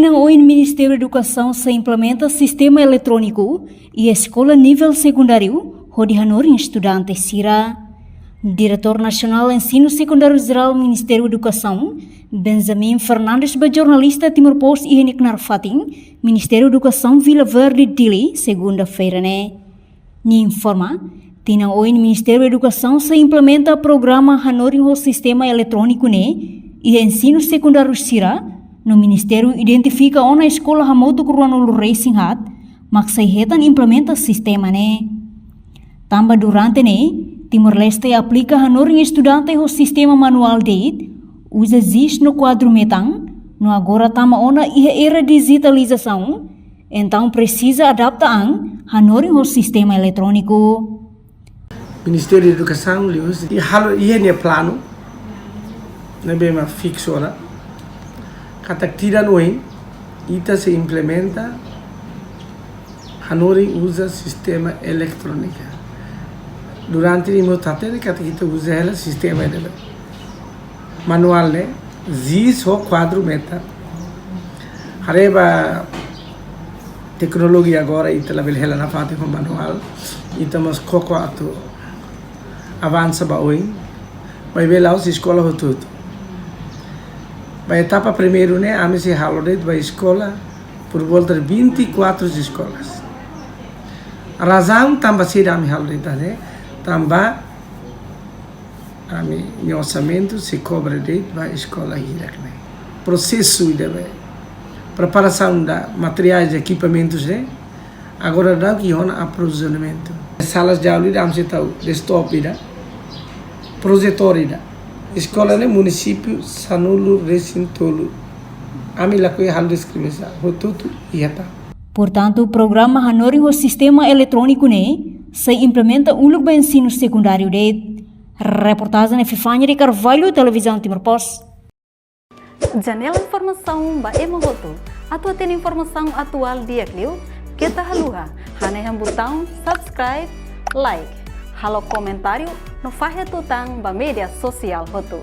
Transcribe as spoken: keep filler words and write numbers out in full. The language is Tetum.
Tinan oin Ministériu Edukasaun sei implementa sistema eletróniku iha eskola nivel sekundáriu hodi hanorin estudante sira. Diretór Nasionál Ensinu Sekundáriu Jerál Ministériu Edukasaun, Benjamin Fernandes, ba jornalista Timor Post iha nia knaar fatin Ministériu Edukasaun, Vila Verde, Dili, segunda-feira ne'e. Nia informa, tinan oin Ministériu Edukasaun sei implementa programa hanorin ho sistema eletróniku ne'e iha ensinu sekundáriu sira, no ministériu identifika ona eskola hamutuk ruanulu-resin-haat mak sei hetan implementa sistema ne'e. Tanba durante ne'e, Timor-Leste aplika hanorin estudante ho sistema manuál de'it, uza jis no kuadru metan, no agora tama ona iha era dijitalizasaun, entaun presiza adapta an hanorin ho sistema eletróniku. Ministériu Edukasaun liuhusi halo iha nia planu ne'ebé mak fiksu ona katak tinan oin ita sei implementa hanorin uza sistema eletrónika. Durante ne'e ita hatene katak ita uza hela sistema ida manuál ne'e, jis ho kuadru metan. Haree ba teknolojia agora ita labele hela nafatin ho manuál, ita mós koko atu avansa ba oin, maibé la'ós eskola hotu-hotu. Ba etapa primeiru ne'e, ami sei halo de'it ba eskola, por volta de vinte e quatro escolas. Razaun tanba saida ami halo de'it ne'e, tanba ami-nia orsamentu sei kobre de'it ba eskola hirak ne'e. Prosesu ida ba preparasaun ba materiais, ekipamentus ne'e, agora daudaun iha ona aprovizionamentu. Salas de aula ida ami sei tau desktop ida, projetór ida. Eskola ne'e munisípiu sanulu-resin-tolu. Ami lakohi halo diskriminasaun, hotu-hotu iha tan. Portantu, programa hanorin ho sistema eletróniku ne'e sei implementa uluk ba ensinu sekundáriu de'it. Reportajen Epifania de Carvalho, Televizaun Timor Post. Janela informasaun ba ema hotu. Atu hatene informasaun atuál di'ak liu, keta haluha hanehan butaun subscribe, like, halo komentáriu no fahe tutan ba média sosiál hotu.